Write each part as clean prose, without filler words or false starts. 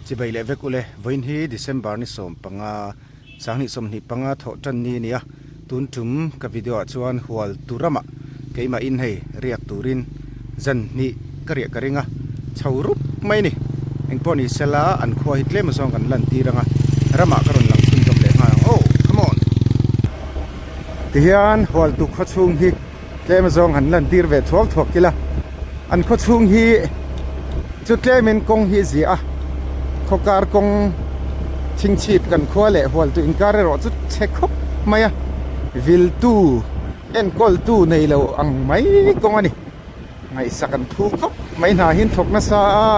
Chibai leh vek ule, vawiin hi December ni 15, 2025 thawh tan ni a ni a, tun tum ka video ah chuan hual tu ramah keimah in hei riak turin zan hnih ka riah ka ring a, chho rup mai a ni. Engpawh ni sela an khua hi tlem azawng kan lan tir ang a, ramah ka rawn lang chhunzawm leh nghal ang aw, come on! Tihian hual tu khaw chhung hi tlem azawng han lan tir ve thuak thuak ila, an khaw chhung hi chu tlemin kawng hi a ziah a, khaw kar kawng chhingchhip kan khua leh hual tu inkar erawh chu chhe khawp mai a, viltu enkawltu nei lo ang mai kawng a ni. Ngaihsak an phu khawp mai hna hi an thawk nasa a,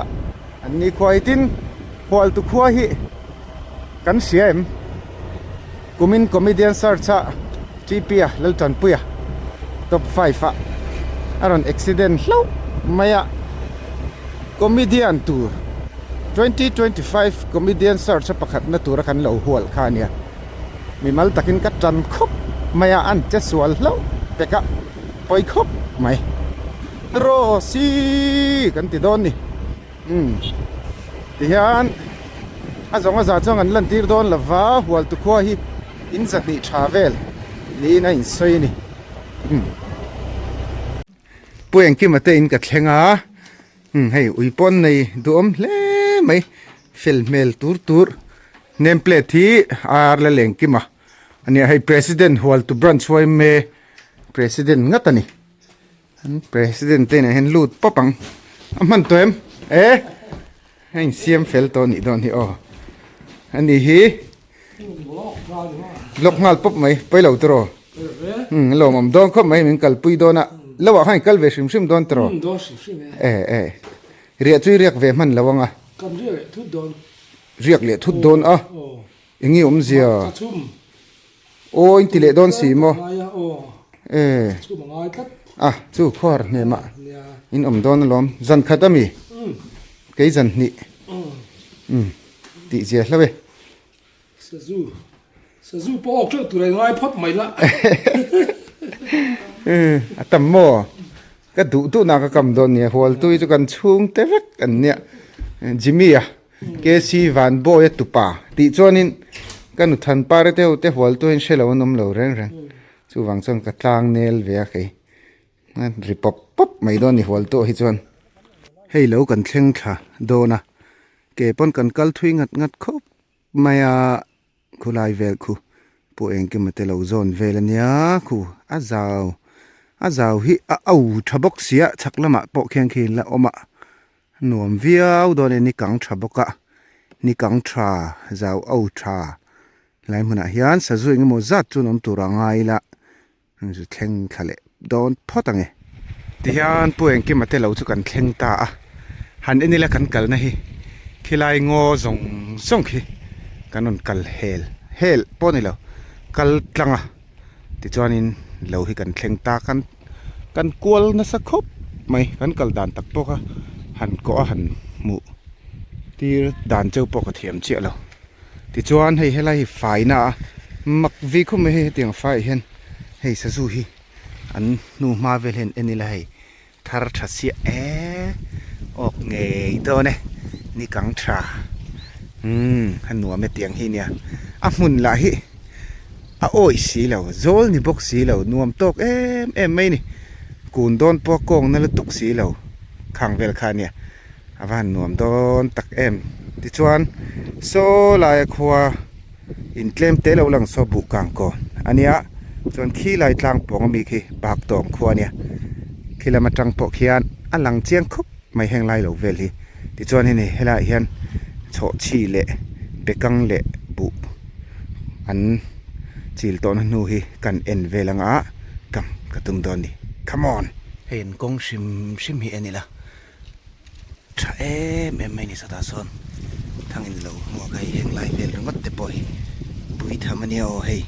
an ni khua hi tin hual tu khua hi kan hria em? Kumin comedian search a TP a Laltanpuia top 5 ah a rawn accident hlauh mai a, comedian tur 2025 comedian search a pakhatna tura kan lo hual kha a nia, mimal takin ka tan khawp mai a, an che sual hlauh pek a, pawi khawp mai. Rosy kan ti dawn ni. Umm tihian a zawng a za chuan an lan tir dawn lova hualtu khua hi in zahnih tha vel niin a insawi a ni umm Pu Engkima te in ka thleng a umm hei ui pawh an nei duhawm hle mai fel hmel tur tur name plate hi ar la lengkima a nia hei president hualtu branch yma president ngat a ni. An president te nen hian lut pawp ang a hman tawh em e a insiam fel tawh anih dawn hi aw ani hi block nghal pawp mai pawi lo tiraw umm a lawmawm dawn khawp mai min kalpui dawn a lo ah khan i kal ve hrim hrim dawn tiraw e e riah chu i riak ve hman lo ang a riak leh thut dawn a eng nge awmzia. Aw in ti leh dawn si maw? E a chu khuar hnemah in awm dawn alawm zan khat ami kei zan hnih umm tih zia hlo e. Sazu sazu pawh awk teuh tur a ngai phawt mai la. A tam maw? Ka duh duh nak a kam dawn nia hual tui chu kan chhung te vek an nia Jimmy a. KC Vanbawi a tupa tih chuanin ka nu Thanpara te ho te hual tuahin hre lo an awm lo reng reng. Chuvang chuan ka tlang nel ve a kei. Ri pawp pawp mai dawn ni hual tuah hi chuan. Hei lo kan thleng thla dawn a, ke pawn kan kal thui ngat ngat khawp mai a, khulai vel khu pawh engkim te lo zawn vel a nia khu a zau a zau hi a au tha bawk sia chhak lamah pawh khian khi la awm a. Nuam viau dawn e ni kang tha bawk a, ni kang tha zau au tha lai hmunah hian sazu eng emaw zat chu an awm tur a ngai ila zu thleng thla leh dawn phawt ang e. Tihian Pu Engkima te lo chu kan thleng ta a, han en ila kan kalna hi khilai ngaw zawng zawng khi kan rawn kal hel hel pawh a ni lo kal tlang a tichuanin lo hi kan thleng ta kan. Kan kual nasa khawp mai kan kal dan tak pawh kha han kawh a han hmuh tir dan cheu pawh ka thiam chiah lo tichuan hei helai hi faina a mak vi khawp mai hei hetiang faiah hian hei sazu hi an hnu hma vel hian en ila hei thar tha siah e awk ngei dawn e ni kang tha umm a nuam e tiang hi nia a hmun lah hi. A awih si lo, zawl ni bawk si lo, nuam tawk em em mai a ni. Kun dawn pawh kawng na lutuk si lo khang vel kha a nia, a va han nuam dawn tak em. Tichuan saw laia khua in tlem te lo lang saw buh kang kawn a nia, chuan khi lai tlang pawng ami khi bak tawng khua a nia, khi lam atang pawh khian a lang chiang khawp mai heng lai lo vel hi. Tichuan hei helaiah hian chhawhchhi leh bekang leh buh. An chil tawhna hnu hi kan en vel anga kam ka tum dawn ni come on. Hei an kawng hrim hrim hi en ila tha em em mai ni sawtah sawn thang in lo hmuak a hei heng lai vel ringawt te pawh hi pui tham ania aw hei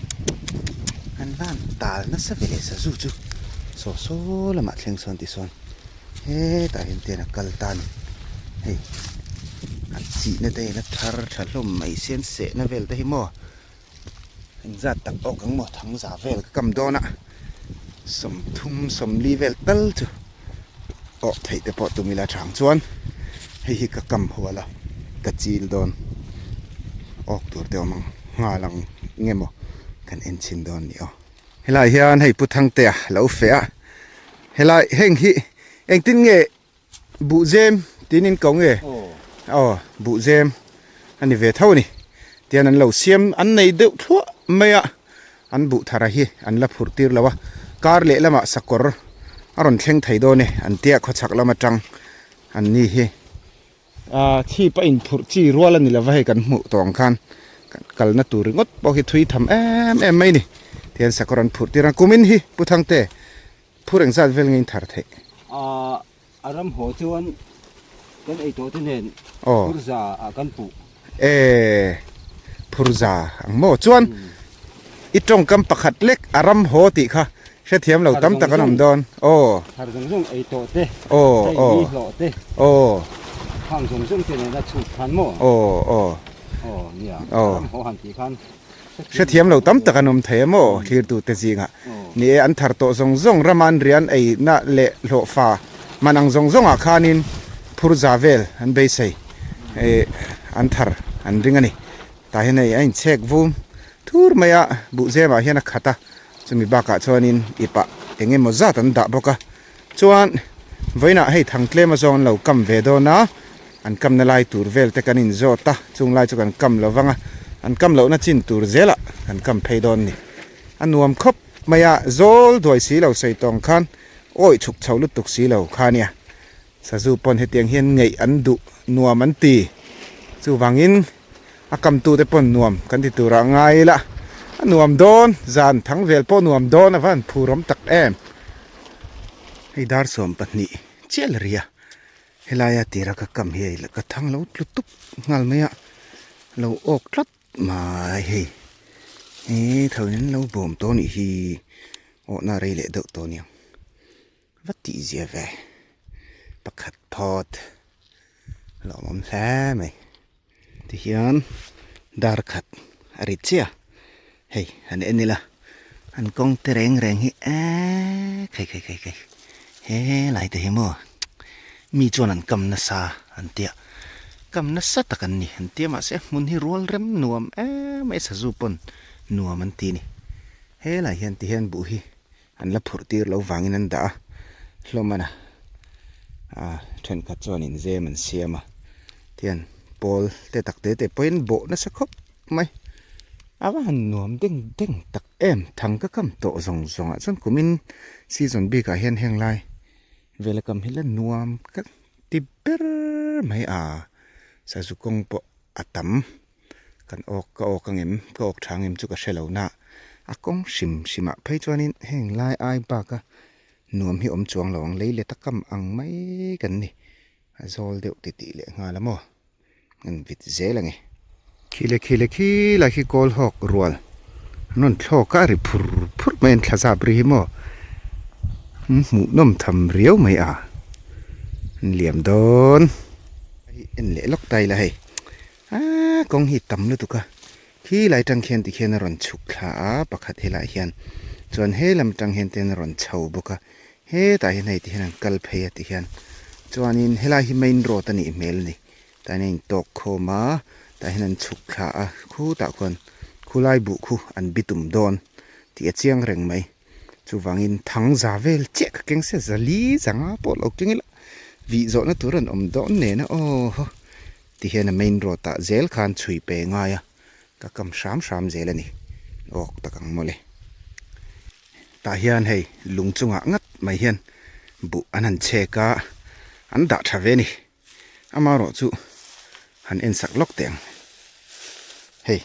an van tal nasa ve leh sazu chu saw saw lamah thleng sawn ti sawn. Hetah hian ten a kal ta a ni hei a chihna te hian a thar tha hlawm mai sian sehna vel te hi maw engzat tak awk ang maw thangza vel ka kam dawn a 30 40 vel tal chu awh theih te pawh tum ila chang chuan hei hi ka kam hual a. ka chil dawn awk tur te awm ang nghal ang nge maw kan en chhin dawn ni aw. Helai hian hei Pu Thangtea lo feh a, helai heng hi engtin nge Buhzem tiin in ko nge? Aw buhzem a ni ve tho a ni. Tian an lo siam an nei deuh thluah mai a, an buh thara hi an la phurh tir lo a, kar leh lamah sakawr a rawn thleng thei dawn e an tia khawchhak lam atang an ni hi. Chhip a inphurh chi rual a ni lova hei kan hmuh tawh ang khan kalna tur ringawt pawh hi thui tham em em mai a ni. Tihian sakawr an phurh tir a, kumin hi Pu Thangte Phur engzat vel nge in thar theih? A ram haw chuan kan ei tawh te nen phur za ah kan puh. E phur za ang maw? Chuan i tawngkam pakhat lek a ram haw tih kha hrethiam lo tam tak an awm dawn. Aw. Thar zawng zawng ei tawh te, hei mi hlawh te, khang zawng zawng te nena chhut khan maw? Aw aw. Aw nia, a ram haw han tih khan. Hrethiam lo tam tak an awm thei a maw thlirtute zingah. Ni e, an thar tawh zawng zawng rama an rian eina leh hlawhfa man ang zawng zawngah khanin phur za vel an beisei an thar an ring a ni. Tah hian hei a inchhek vum thur mai a, buhzemah hian a khat a, chumi bakah chuanin ipah eng emaw zat an dah bawk a. Chuan vawiinah hei thang tlem azawng an lo kam ve dawn a, an kamna lai tur vel te kan inzawt a, chung lai chu kan kam lo vang a, an kam lohna chin tur zelah kan kam phei dawn ni. A nuam khawp mai a, zawl duai si lo sawi tawng khan awih chhuk chho lutuk si lo kha nia. Sazu pawn hetiang hian ngeih an duh nuam an ti. Chuvangin a kamtute pawn nuam kan ti turah ngai ila, a nuam dawn, zan thang vel pawh nuam dawn a va han phurawm tak em. Hei dar 20 chiah la ri a, helaia tira ka kam hi hei ka thang lo tlu tup nghal mai a, lo awk tlat mai hei. He tho in an lo bawm tawh a nih hi, awhna rei leh deuh tawh a niang. Va tih zia ve pakhat phawt lawmawm hle mai tihian dar khat a ri chiah hei han en ila an kawng te reng reng hi eee khai khai khai khai helai te hi maw mi chuan an kam nasa an tia kam nasa tak an ni an tia mahse hmun hi rual rem nuam em mai sazu pawn nuam an ti a ni helai hian tihian buh hi. An la phurh tir lo vangin an dah a, hlawm a na. Ah, thenkhat chuan inzem an siam a, tihian pawl te tak te te pawhin bawh nasa khawp mai. A va han nuam deng deng tak em, thang ka kam tawh zawng zawngah chuan kumin season bikah hian heng lai vela kam hi la nuam ka ti ber mai a, sazu kawng pawh a tam. Kan awk ka awk angem ka awk tha angem chu ka hre lo na a kawng hrim hrim ah phei chuanin heng lai ai bak a nuam hi awm chuang lo ang lei let a kam ang mai kan ni a zawl deuh ti tih leh nghal a maw an vit zel ange. Khi leh khi leh khi lai khi kawl hawk rual an rawn thlawk a a ri phur phur mai an thla zap ri hi maw hmuh nawm tham riau mai a an liam dawn hei en leh lawk ta ila hei. Aaa kawng hi tam lutuk a, khi lai tang khian tikhian a rawn chhuk thla a, pakhat helaiah hian chuan he lam tang hian ten a rawn chho bawk a, hetah hian hei tihian an kal phei a tihian chuanin helai hi main road a nih hmel a ni, tah hian a intawk khawm a, tah hian an chhuk thla a, khutah khuan khulai buh khu an bitum dawn tih a chiang reng mai, chuvangin thang za vel chiah ka keng se zali zanga pawh lo keng ila vih zawhna tur an awm dawn nen a aw haw. Ti hian a main road ah zel khan chhui pe ngai a, ka kam hram hram zel a ni. Awk tak ang mawle. Tah hian hei lung chungah ngat mai hian buh an han chhek a, an dah tha ve a ni. Amaherawh chu han en sak lawk teh ang. Hei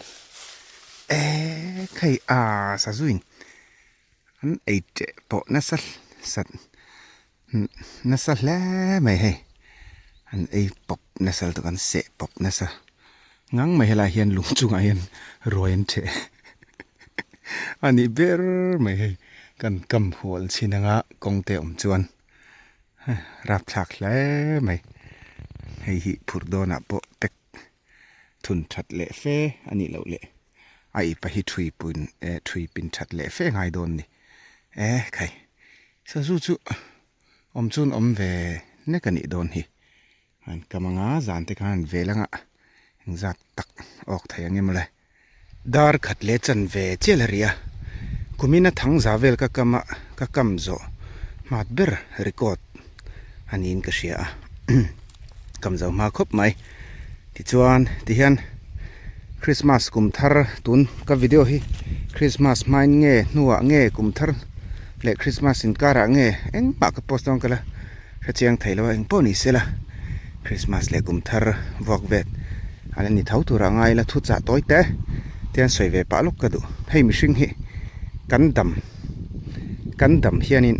eek hei aa sazuin an ei teh pawh nasa sat Nasa hle mai hei an ei pawp nasa lutuk an seh pawp nasa ngang mai helaiah hian lung chungah hian ruai an theh a nih ber mai hei kan kam hual chhin anga kawng te awm chuan rapthlak hle mai hei hi phurh dawnah pawh tek thun that leh fe a nih loh leh a ipa hi thui pun eh thui pin that leh fe ngai dawn a ni e khai. Sazu chu awm chuan awm ve nek a nih dawn hi. An kam anga zan te khan an vel anga. Engzat tak awk thei ang em le. Dar khat leh chan ve chial a ri a, kumin a thang za vel ka kam a, ka kam zawh hmat ber record a niin ka hria a, kam zo hma khawp mai. Tichuan tihian Christmas kum thar tun ka video hi Christmas hmain nge hnuah nge kum thar leh Christmas inkarah nge engmah ka post dawn ka la Hre chiang thei lo a, engpawh ni sela Christmas leh kum thar vuak vet a la ni tho turah ngai ila thu chah tawi te te an sawi ve pah lawk ka duh. Hei mihring hi kan dam kan dam hianin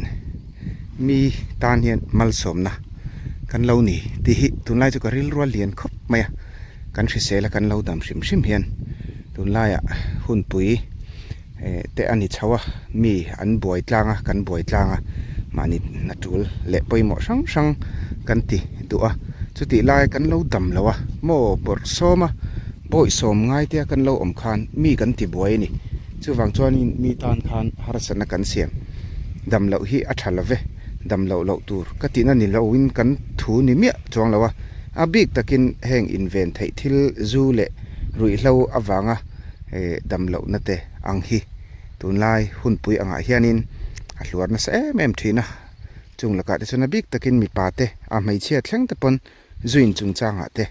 mi tan hian malsawmna kan lo ni tih hi tunlai chu ka rilrual lian khawp mai a, kan hrisel a kan lo dam hrim hrim hian tunlaiah hunpui te a ni chho a, mi an buai tlang a, kan buai tlang a, mahni hna tul leh pawimawh hrang hrang kan ti duh a, chutih lai kan lo dam lo a, maw bawrh sawm a, bawih sawm ngai te a kan lo awm khan mi kan ti buai a ni, chuvang chuanin mi tan khan harsatna kan siam dam loh hi a tha lo ve, dam loh loh tur ka tihna ni loin kan thu ni miah chuang lo a, a bik takin heng inven theih thil zu leh ruihhlo avanga. eh damlohna te ang hi tunlai hunpui angah hianin a hluar nasa em em thin a, chung lakah te chuan a bik takin mipa te a hmeichhia thleng te pawn zu in chungchangah te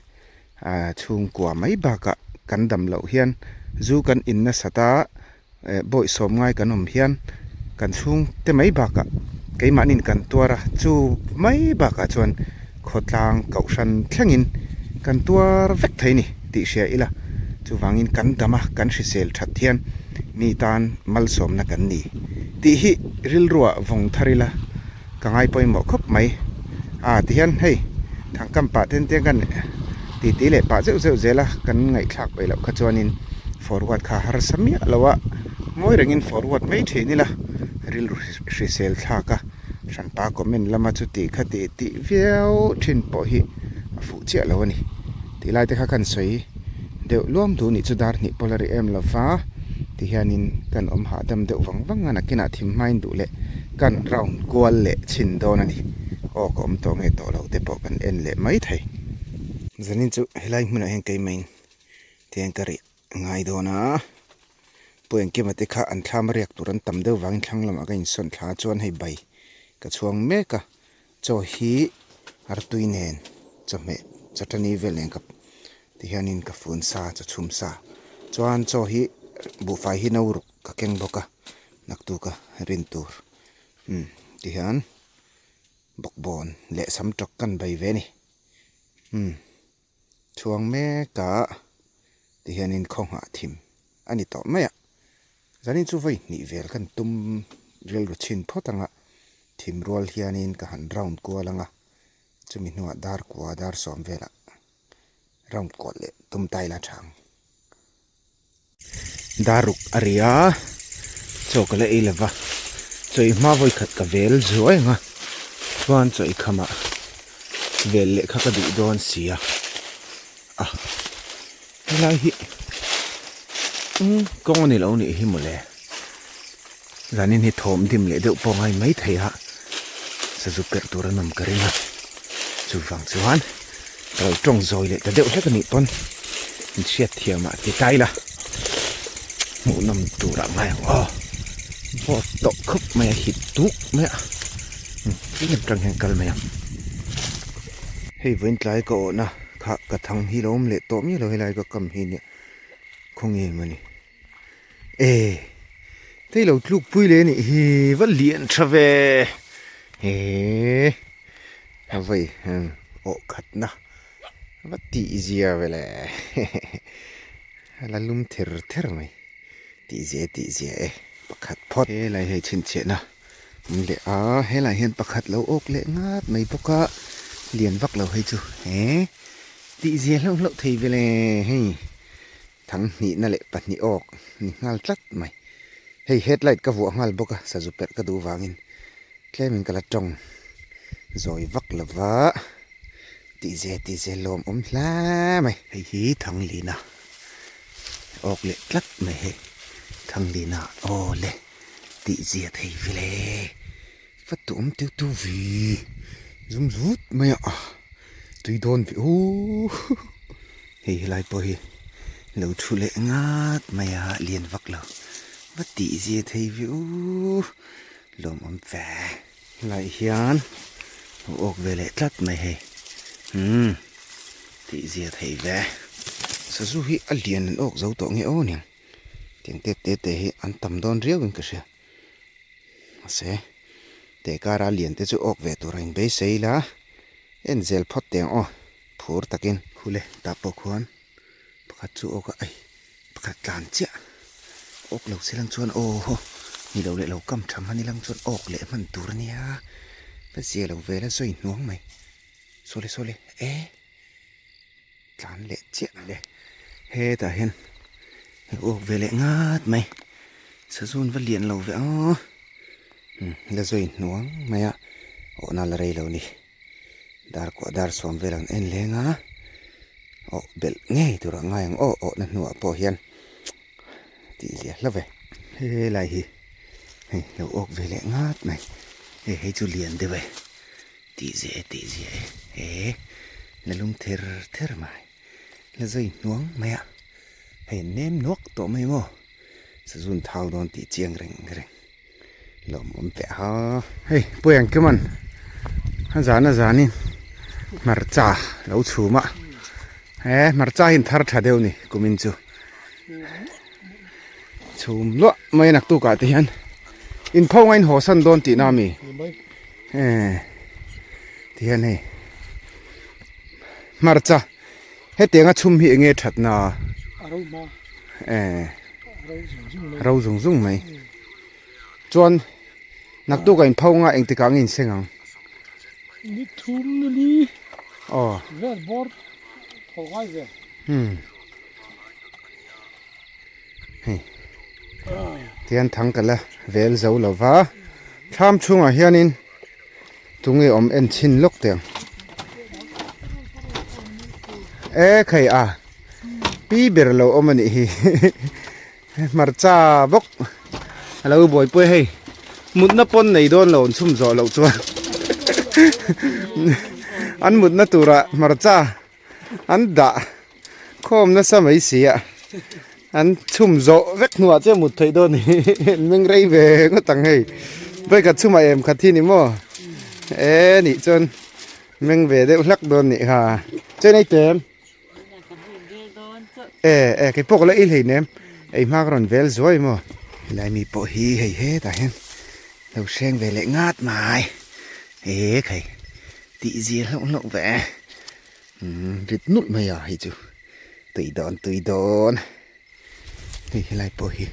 ah chhungkua mai bakah kan damloh hian zu kan in nasat a eh bawihsawm ngai kan awm hian kan chhungte mai bakah keimahniin kan tuar a, chu mai bakah chuan khawtlang kohhran thlengin kan tuar vek thei a ni tih hria ila, chuvangin kan dam a, kan hrisel that hian mi tan malsawmna kan ni tih hi rilruah vawng thar ila ka ngai pawimawh khawp mai a tihian hei thangkam pah ten te kan titi leh pah zeuh zeuh zel a kan ngaihthlak peih loh kha chuanin forward kha harsa miah lo a ngawi rengin forward mai thin ila rilru hrisel thlak a hranpa comment lama chuti kha tih tih viau thin pawh hi a fuh chiah lo a ni tih lai te kha kan sawi deuh luam duh nih chu dar hnih pawh la ri em lova ti hianin kan awm hahdam deuh vang vang a nakinah thim hmain duh leh kan round kual leh chhin dawn a ni. Aw ka awm tawh nge tawh lo te pawh kan en leh mai thei. Zanin chu helai hmunah hian keimahin tiang ka rih ngai dawn a, Pu Engkima te kha an thlam a riak tur an tam deuh vangin thlang lamah ka insawn thla a chuan hei bai ka chhuang mek a, chaw hi artui nen chawhmeh chawtani vel nen ka ti hianin ka fun sa chaw chhum sa chuan chaw hi buhfai hi no ruk ka keng bawk a naktuk a rin tur umm ti hian bawkbawn leh sam tawk kan bei ve a ni umm chhuang mek a ti hianin khaw nghah thim a ni tawh mai a zanin chu vawi hnih vel kan tum rilru chhin phawt ang a thim rual hianin ka han round kual ang a chumi hnuah dar kua dar sawm velah round kual leh tum ta ila tha ang. Daruk a ri a, chaw ka la ei lova, chaw i hma vawi khat ka vel zuai ang a, chuan chaw i khamah vel leh kha ka duh dawn si a, a helai hi umm kawng a ni lo nih hi mawle, zanin hi thawm dim leh deuh pawh a ngai maithei a, sazu perh tur a nawm ka ring a, chuvang chuan. Ka lo tawng zawi leh ta deuh hlek a nih pawn in hriat thiam ah ti ta ila hmuhnawm tur ah ngai ang aw vawt tawh khawp mai a hit duk mai a tlem tang hian kal mai ang hei vawiin tlai ka awhna kha ka thang hi lo awm leh tawh miah lo helai ka kam hi nia khawnge mawni e hei lo tluk pui leh a nih hi va lian tha ve he. A vawi awh khatna va tih zia ve le a la lum ther ther mai tih zia tih zia e pakhat phawt helai hei chhinchhiahna awm leh a helai hian pakhat lo awk leh ngat mai bawk a lian vak lo hei chu he tih zia hlauh hlauh thei ve le hei thang hnihna leh pahnih awk ni nghal tlat mai hei headlight ka vuah nghal bawk a sazu perh ka duh vangin. Tlemin ka la tawng zawi vak lo va, tih ze tih ze lawm awm hle mai. Hei hi Thanglina awk leh tlat mai hei, Thanglina aw le tih zia thei vile va tuam teu teu vi zum zut mai a, tui dawn ve u. Hei helai pawh hi lo thu leh ngat mai a, lian vak lo va tih zia thei ve u lawmawm ve. Helai hian lo awk ve leh tlat mai hei umm tih zia thei ve. Sazu hi a lian an awk zo tawh nge aw niang tiang te te te hi an tam dawn riau in ka hria. Mahse teh kara lian te chu awk ve tur a inbeisei la en zel phawt teh ang aw. Phur takin khule tah pawh khuan pakhat chu awk a ei pakhat tlan chiah awk lo se lang chuan aw haw ni lo leh lo kam tha hman ilang chuan awk leh hman tur ania ka zia lo vel a zawi hnuang mai sawle sawle e tlan leh chiah le hetah hian awk ve leh ngat mai sazawn va lian lo ve aw la zawi hnuang mai a awhna la rei lo ni. Dar kuah dar sawm vel an en leng a, awh belh ngei tur a ngai ang aw awhna hnuah pawh hian tih zia hla ve. Helai hi hei lo awk ve leh ngat mai, hei hei chu lian deuh e tih zia e tih zia e he la lum ther ther mai la zai hnuang mai a, hei an nem nuak tawh mai maw sazun thau dawn tih chiang reng reng. Lawmawm teh a. Hei Puiang Kiman a zan a zanin hmarcha lo chhum a he hmarcha hi an thar tha deuh ni kumin chu chhum luah mai naktuk ah te hian inpho ngain haw san dawn tihna ami ti hian hei hmarcha hetianga chhum hi enge thatna ro zung zung mai. Chuan naktuk a inpho nga engtikah nge inseng ang? Ni thum ni li Aw. Vel bawr thaw ngai ve. Hmm. Hei. Tian thang ka la vel zo lo va. Thlam chhungah hianin tunge awm en chhin lawk teh ang. E khai a. Pi ber lo awm a nih hi. Hmarcha bawk a lo buaipui hei mutna pawn nei dawn lo an chhum zawh loh chuan an mutna turah hmarcha an dah khawm nasa mai si a an chhum zawh vek hnuah chiah mut theih dawn hi an meng rei ve ngawt ang hei vawikhat chhumah em khat hi ni maw e nih chuan meng ve deuh hlak dawn nih kha chen ei tem. E e kei pawh ka la ei hlei nem ei hma ka rawn vel zuai maw helai mi pawh hi hei hetah hian lo hreng ve leh ngat mai e khai tih zir hlauh hlauh ve umm rit nulh mai a hei chu tui dawn tui dawn hei helai pawh hi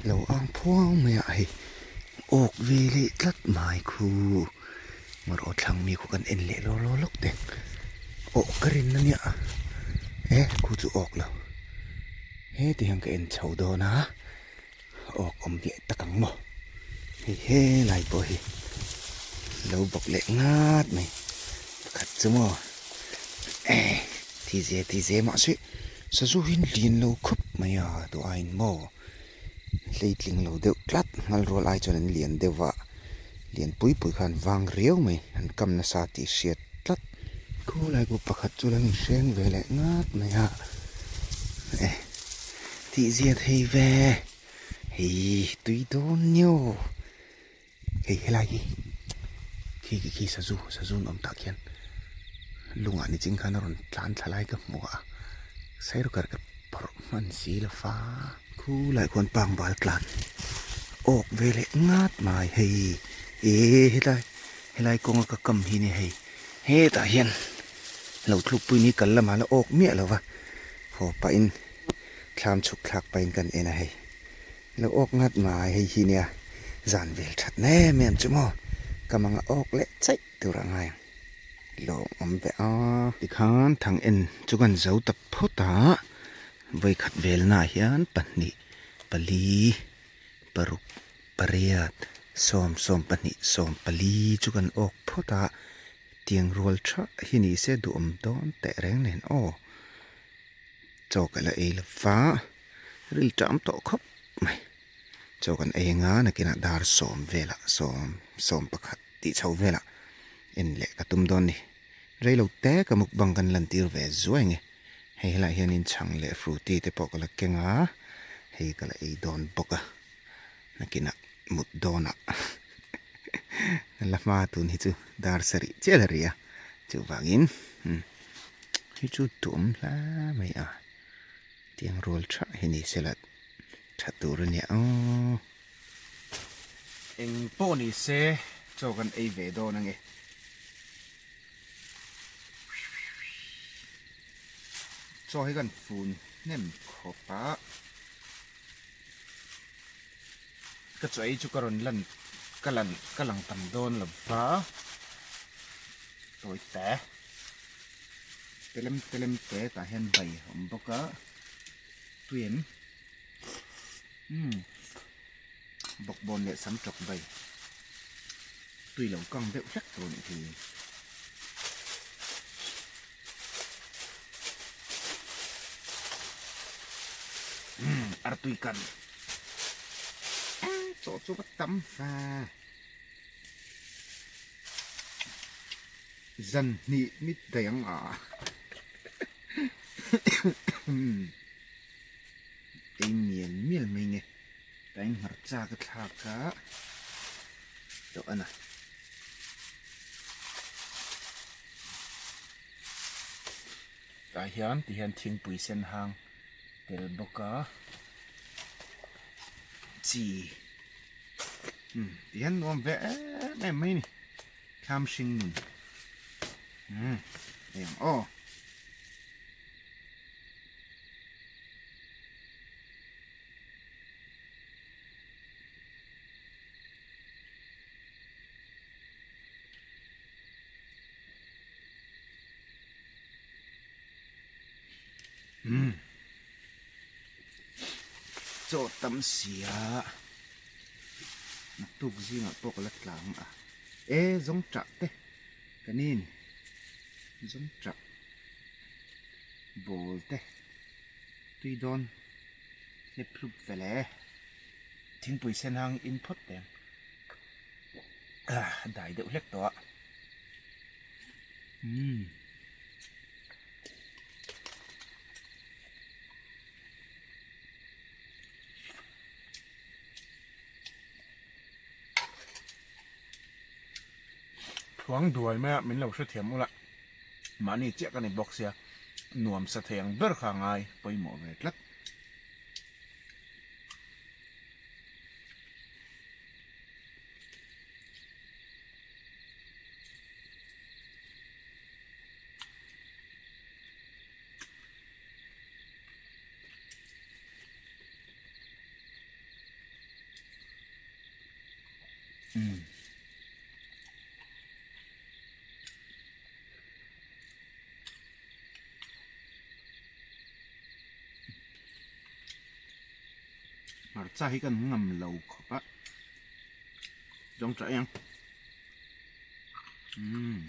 lo ang phuau mai a hei awk ve leh tlat mai khu erawh thlang mi khu kan en leh law law lawk teh awh ka rin ania e khu chu awk lo heti hian ka en chho dawn a awk awm leh tak ang maw hei helai pawh hi lo bawk leh ngat mai pakhat chu maw e ti ze ti ze mahse sazu hi lian lo khawp mai a duh aiin maw hleitling lo deuh tlat ngal rual ai chuan an lian deuh va lian pui pui khan vang riau mai an kam nasa tih hriat tlat khulai pawh pakhat chu lo inhreng ve leh ngat mai a eh tih zia thei ve hei tui dawn nio hei helai hi khi khi khi sazu sazu an awm tah khian lungah ni ching khan a rawn tlan thla lai ka hmu a sairukar ka phawrh hman si lo fa khulai khuan pangbal tlan awk ve leh ngat mai hei eh helai helai kawnga ka kam hi ni hei hetah hian lo thlukpui ni kal lamah la awk miah lo va haw pahin thlam chhuk thlak pahin kan en a hei. Lo awk ngat mai hei hi nia zan vel that em em chu maw ka mang a awk leh chaih tur a ngai ang lawmawm ve a. Tikhan thang en chu kan zo ta phawt a, vawikhat velnaah hian pahnih pali paruk pariat sawm sawm pahnih sawm pali chu kan awk phawt a, tiang rual tha hi ni se duhawm dawn teh reng nen aw chaw ka la ei lo va. Ril ṭam tawh khawp mai. Chaw kan ei anga nakinah dar sawm velah sawm sawm pakhat tih chho velah en leh ka tum dawn ni. Reilo te ka mukbang kan lantir ve zuai nge. Hei helaiah hianin chhang leh frooti te pawh ka la keng a, hei ka la ei dawn bawk a, nakinah mut dawnah la hma tun hi chu dar sarih chiah la ri a, chuvangin hei chu duhawm hle mai a, tiang rual tha hi ni sela tha tur a nia aw. Eng pawh ni se chaw kan ei ve dawn ange. Chaw hi kan fun hnem khawp a, ka chaw ei chu ka rawn lan ka lan ka lang tam dawn lo va, tawi te telem telem te tah hian bai a awm bawk a, tui em umm bawkbawn leh sam tawk bai tui lo kang deuh hlek tur a nih hi. Umm artui kan chaw chu ka tam fa zan hnih mit daih ang a ei mial mial mai nge. Ka in hmarcha ka thlak a tawh a na. Tah hian ti hian thingpui sen hang tel bawk a chi umm ti hian nuam ve em em mai a ni thlam hring nun umm hei ang aw. Umm chaw tam sia naktuk zingah pawh ka la tlang a e zawng tah te kan in zawng tah ball te. Tui dawn hlep hlup vel e. Thingpui sen hang in phawt teng a dai deuh hlek tawh a. Umm. Thuang duai mai a min lo hrethiam ula. Mahni chiah ka ni bawk sia, nuam sa thei ang ber kha ngai pawimawh ve tlat. Umm. Hmarcha hi kan ngam lo khawp a zawng tah ang umm.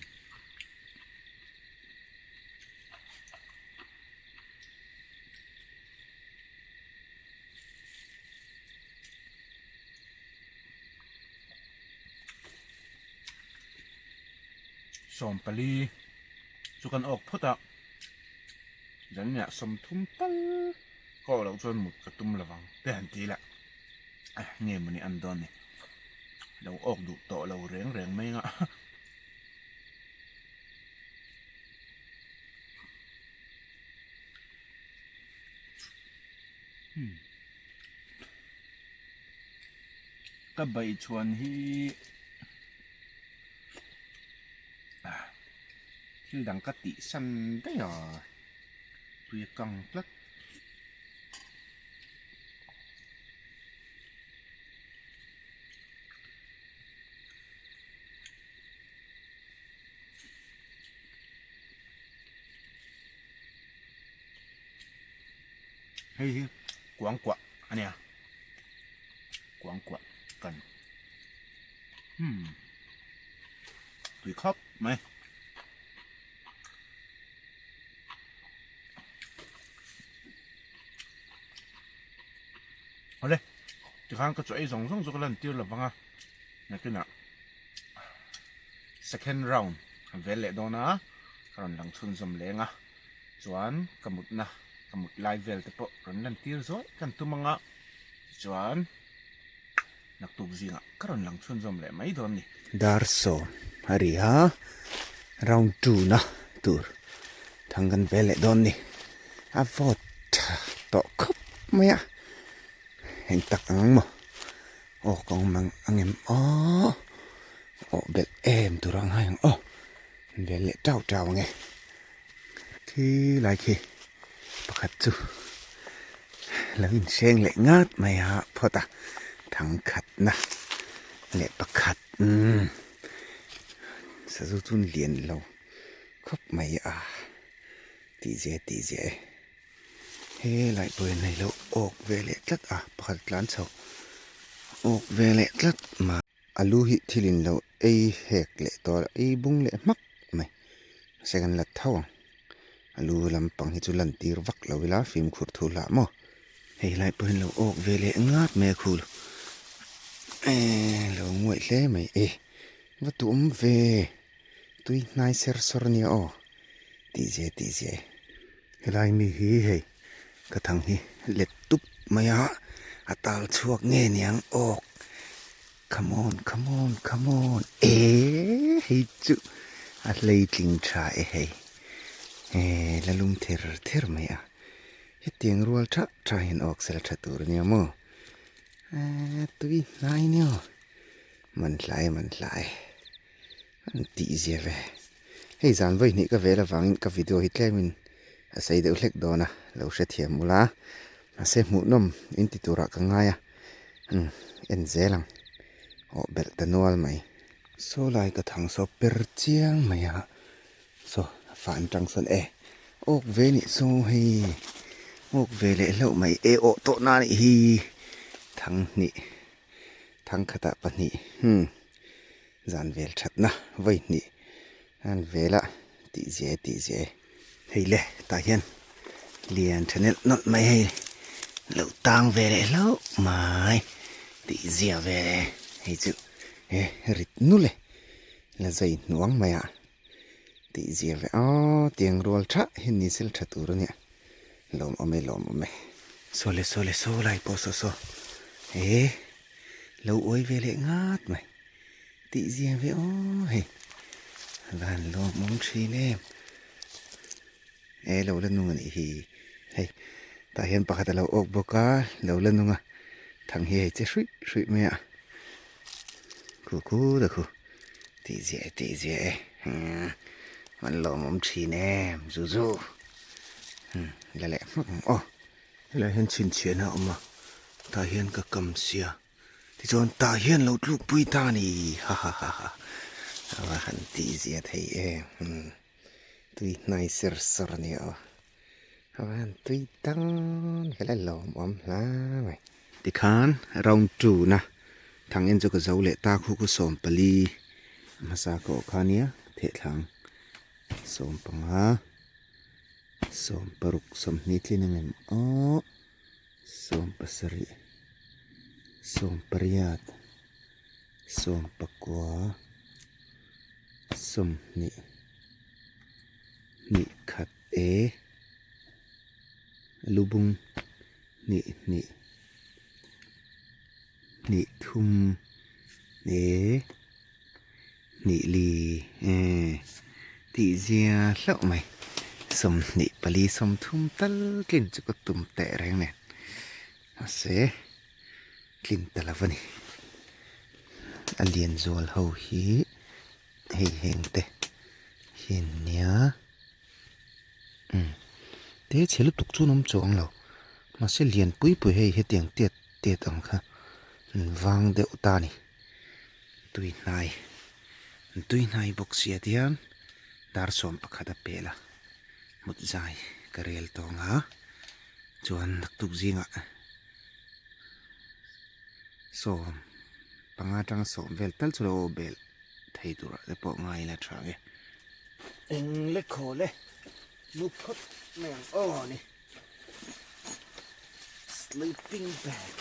40 chu kan awk phawt a zan inah 30 tal ka awh loh chuan mut ka tum lovang te han ti lah nge mawni an dawn ni lo awk duh tawh lo reng reng mai anga. Ka baichhuan hi thil dang ka tih san daih a tui a kang tlat. Hei hi kuang kuah a nia kuang kuah kan hmm tui khawp mai. Awle tikhan ka chaw ei zawng zawng chu ka lan tir lo vang a nakinah second round vel leh dawn a ka rawn lang chhunzawm leng a. Chuan ka mutna ka mut lai vel te pawh rawn lan tir zawih kan tum ang a, tichuan naktuk zingah ka rawn lang chhunzawm leh mai dawn ni. Dar sawm a ri a, round two na tur thang kan vel leh dawn ni. A vawt tha tawh khawp mai a, eng tak ang maw aw ka awm ang angem aw awh belh em tur a ngai ang aw vel leh tau tau ang e. Khi lai khi pakhat chu lo inhreng leh ngat mai a phawt a thangkhatna leh pakhat umm sazu chu lian lo khawp mai a tih zia tih zia e he lai pawh hian hei lo awk ve leh tlat a pakhat tlan chho awk ve leh tlat mai. Alu hi thil in lo ei hek leh tawh a, ei bung leh hmak mai. Mahse kan la tho ang. Alu lampang hi chu lan tir vak lo ila fimkhur thu hlah maw. Hei lai pawh hian lo awk ve leh ngat mai a khul. Eee lo nguaih hle mai e. Va tuam ve. Tui hnai ser sawr ania aw. Tih zia tih zia e. Helai mi hi hei ka thang hi let tup mai a, a tal chhuak nge niang awk come on come on come on eee hei chu a hleitling tha e hei eee la lum ther ther mai a hetiang rual tha tha hian awk sela tha tur ania maw eee tui hnai nia aw man hlai man hlai. An tih zia ve. Hei zan vawi hnih ka vel avangin ka video hi tlemin a sei deuh hlek dawn a, lo hrethiam ula. Mahse hmuhnawm in ti turah ka ngai a, umm en zel ang. Awh belh ta nual mai. Saw lai ka thang saw per chiang mai a, saw fa an tang sawn e. Awk ve nih saw hei, awk ve leh hlauh mai e awh tawh na nih hi. Thang hnih, thang khatah pahnih, hmm. Zan vel thatna vawi hnih an vel a tih zia e tih zia e. Hei le tah hian lian tha nelh nawlh mai hei lo tang ve leh hlauh mai tih zia ve e hei chu he rit nul e la zai hnuang mai a tih zia ve aw tiang rual tha hi ni sel tha tur a nia lawmawm e lawmawm e. Saw le saw le saw lai pawh saw saw he. Lo uai ve leh ngat mai tih zia ve aw hei van lawmawm thin em e lo la nung a nih hi hei tah hian pakhat a lo awk bawk a lo la nung a thang hi hei che hruih hruih mai a khu khu ta khu tih zia e tih zia e van lawmawm thin em zu zu la leh hmak ang aw. Helaiah hian chhinchhiahna a awm a, tah hian ka kam sia tichuan tah hian lo tluk pui ta a ni ha ha ha ha a va han tih zia thei em umm tui hnai ser sawr a ni aw a va han tui tang helai lawmawm hla mai. Tikhan round two na thang en chu ka zo leh ta khu khu 14 hmasa ka awh kha nia thehthlang 15. 60 20 tlin ang em aw 70 80 90 20 hnih khat e lubung hnih hnih hnih thum e hnih li e tih zia hlauh mai 24 30 tal tlin chu ka tum teh reng nen mahse tlin ta lo a ni a lian zual ho hi hei heng te hi an nia umm te chhe lutuk chu an awm chuang lo mahse lian pui pui hei hetiang tiat tiat ang kha an vang deuh ta a ni. Tui hnai an tui hnai bawk sia tiang dar 11 a pel a mut zai ka rel tawng a chuan naktuk zingah sawm panga atanga sawm vel tal chu lo bel thei turah te pawh ngai ila tha nge. Eng le khaw le nu phawt mai ang aw ni. Sleeping bag.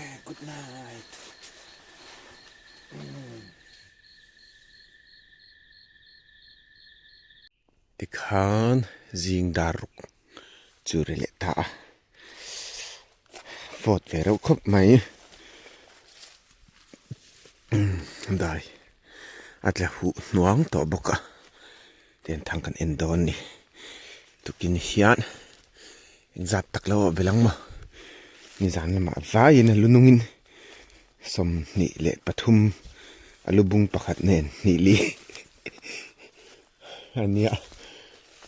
Good night. Tikhan zing dar ruk chu ri leh ta a, vawt ve reuh khawp mai. Dai a tla huh hnuang tawh bawk a, tihian thang kan en dawn a ni. Tukin hian engzat tak lo a bel ang maw? Nizan lamah vaiin a lu nungin 23 a lu bung pakhat nen hnih li a nia.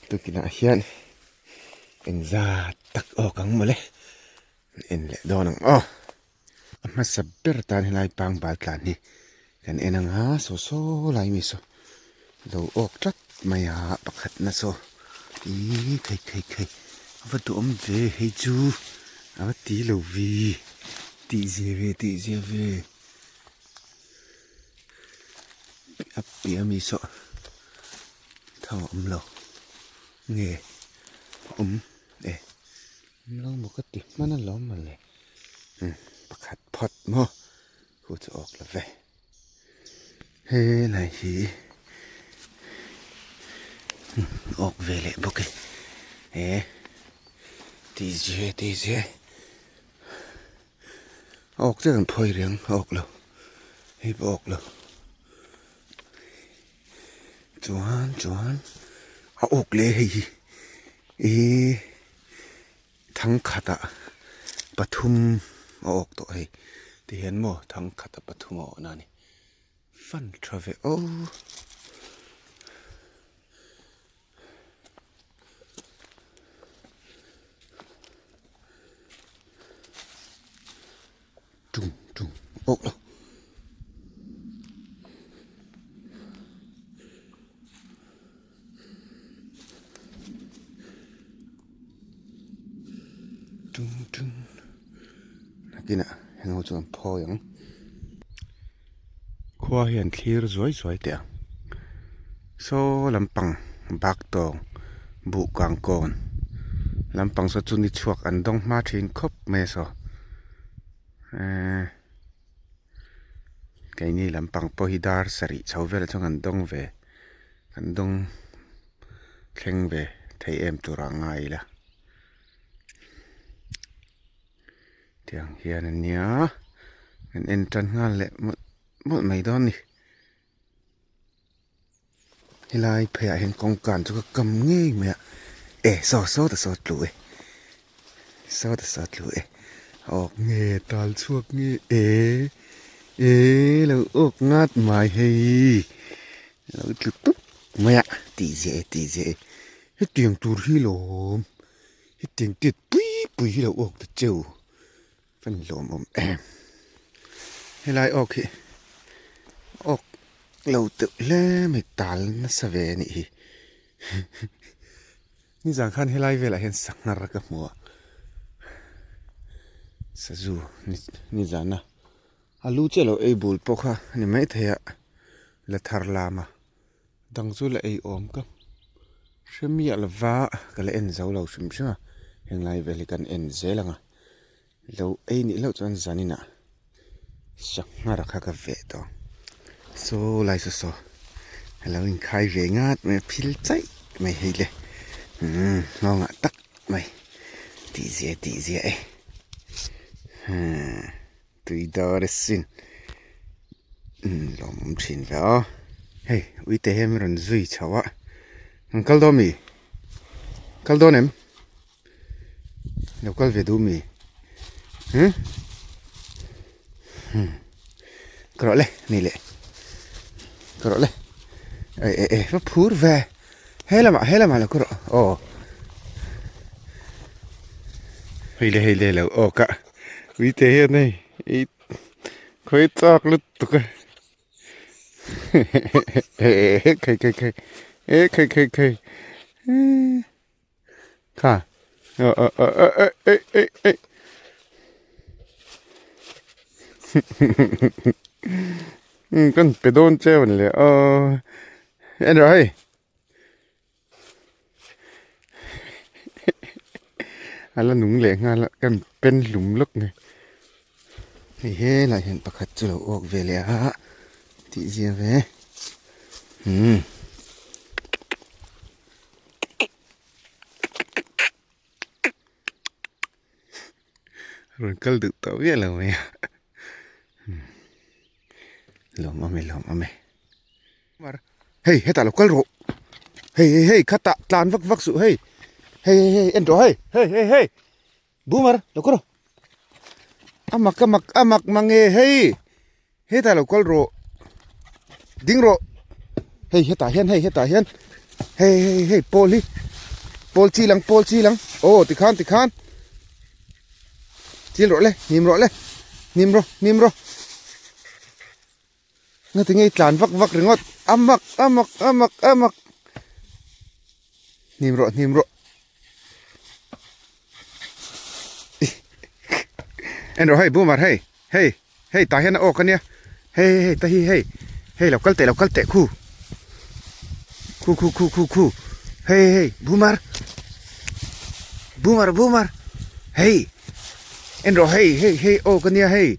Tukinah hian engzat tak awk ang mawle en leh dawn ang aw. A hmasa ber tan helai pangbal tlan hi kan en ang a saw saw lai mi saw lo awk tlat mai a pakhat na saw ih khei khei khei a va duhawm ve hei chu a va ti lo vi tih zia ve tih zia ve a piah ami saw tho a awm lo nge a awm e. Lo maw ka ti hman alawm mawle pakhat phawt maw khu chu awk lo ve helai hi awk ve leh bawk e he tih zia tih zia awk chiah kan phawi reng a awk lo hei pawh awk lo chuan chuan a awk leh hei hi ihh thangkhatah pathum a awk tawh hei tihian maw thangkhata pathum a awhna a ni fan tha ve aw. Tung tung awk lo. Tung tung nakinah heng ho chu an phawi ang. Khua hian thlir zuai zuai teh ang. Saw lampang bak tawng buh kang kawn lampang saw chu ni chhuak an dawng hma thin khawp mai a saw ehh keini lampang pawh hi dar sarih chho velah chuan kan dawng ve kan dawng thleng ve thei em turah ngai ila. Tiang hian a nia kan en tan nghal leh mawlh mawlh mai dawn a ni. Helai pheiah hian kawngkan chu ka kam ngei mai a e saw saw ta saw tlu e saw ta saw tlu e awk nge tal chhuak nge e e lo awk ngat mai hei lo tlu tup mai a tih ziah e tih ziah e hetiang tur hi lawm. Hetiang tiat pui pui hi lo awk ta cheu ka ni lawm awm em. Helai awk hi awk lo deuh hle mai tal nasa ve a nih hi. Nizan khan helai velah hian sanghar ka hmu a, sazu nizana a lu chiah lo ei bul pawh kha a ni maithei a, la thar lam a. Dang chu la ei awm ka hre miah lova ka la en zo lo hrim hrim a henglai vel hi kan en zel ang a lo ei nih hlauh chuan zaninah sanghar kha ka veh tawh ang saw lai saw saw a lo inkhai ve ngat mai a phil chaih mai hei le umm nghawngah tak mai tih zia tih zia e hmm. Tui dar asin umm lawmawm thin ve a hei uite hian min rawn zui chho a an kal dawn mi kal dawn em lo kal ve duh mi huh hmm ka rawh le ni leh ka rawh le eh eh eh va phur ve he lamah he lamah lo ka rawh aw hei le hei le lo aw ka. Uite hian hei ih khawi chak lutuk a khai khai khai e khai khai khai kha ờ ờ ờ ờ ê ê ê kan pe dawn cheu ani le aw en rawh hei. A la nung leh nghal a kan pen hlum lawk nge. Hei helai hian pakhat chu lo awk ve leh a tih zia ve umm. Rawn kal duh tawh viau lo mai a lawm awm e lawm awm e hei hetah lo kal rawh hei hei hei khatah tlan vak vak suh hei hei hei hei en rawh hei hei hei hei boomer lo kal rawh a mak a mak a mak mange hei hetah lo kal rawh ding rawh hei hetah hian hei hetah hian hei hei hei pawl hi pawl chi lang pawl chi lang aw tikhan tikhan chil rawh le hnim rawh le hnim rawh hnim rawh nga tinge i tlan vak vak ringawt a mak a mak a mak a mak hnim rawh hnim rawh en rawh hei boomer hei hei hei tah hian a awk ania hei hei hei ta hi hei hei lo kal teh lo kal teh khu khu khu khu khu khu hei hei hei boomer boomer boomer hei en rawh hei hei hei awk ania hei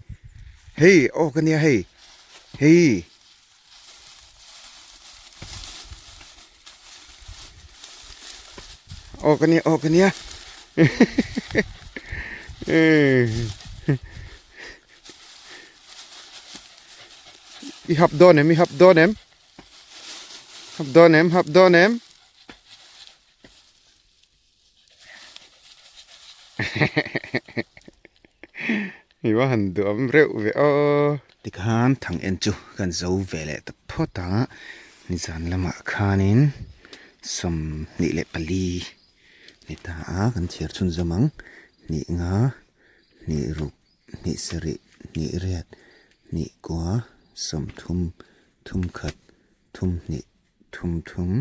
hei awk ania hei hei. Aw ka nia aw ka nia i hap dawn em i hap dawn em hap dawn em hap dawn em I va han duham reuh ve aw. Tikhan thang en chu kan zo ve leh ta phawt a, nizan lamah khanin 24 ni ta a kan chhiar chhun zawm ang, hnih nga, hnih ruk, hnih sarih, hnih riat, hnih kua, 30, thum khat, thum hnih. Thum thum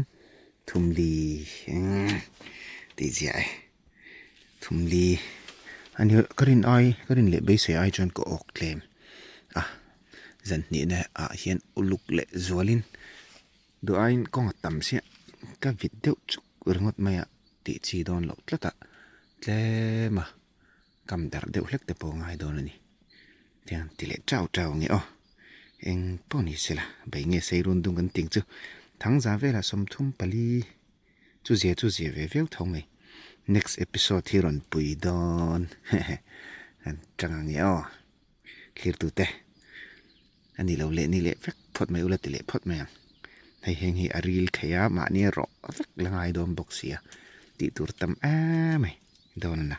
thum li eng tih ziah e thum li a ni ka rin ai ka rin leh beisei ai chuan ka awk tlem a zan hnihna ah hian uluk leh zualin duh aiin kawng a tam chiah ka vit deuh chuk ringawt mai a tih chi dawn loh tlat a tlem a kam darh deuh hlek te pawh a ngai dawn a ni. Tiang ti leh chau chau ang e aw. Eng pawh ni se la, bei nge sei run dung kan ting chu thangza velah 34 chu zia chu zia ve viau tho mai. Next episode hi rawn pui dawn hehe kan tang ang e aw. Thlir tute a ni lo leh ni leh vek phawt mai ula ti leh phawt mai ang. Hei heng hi a ril thei a mahni a rawh vek la ngai dawn bawk sia tih tur tam em mai dawn a na.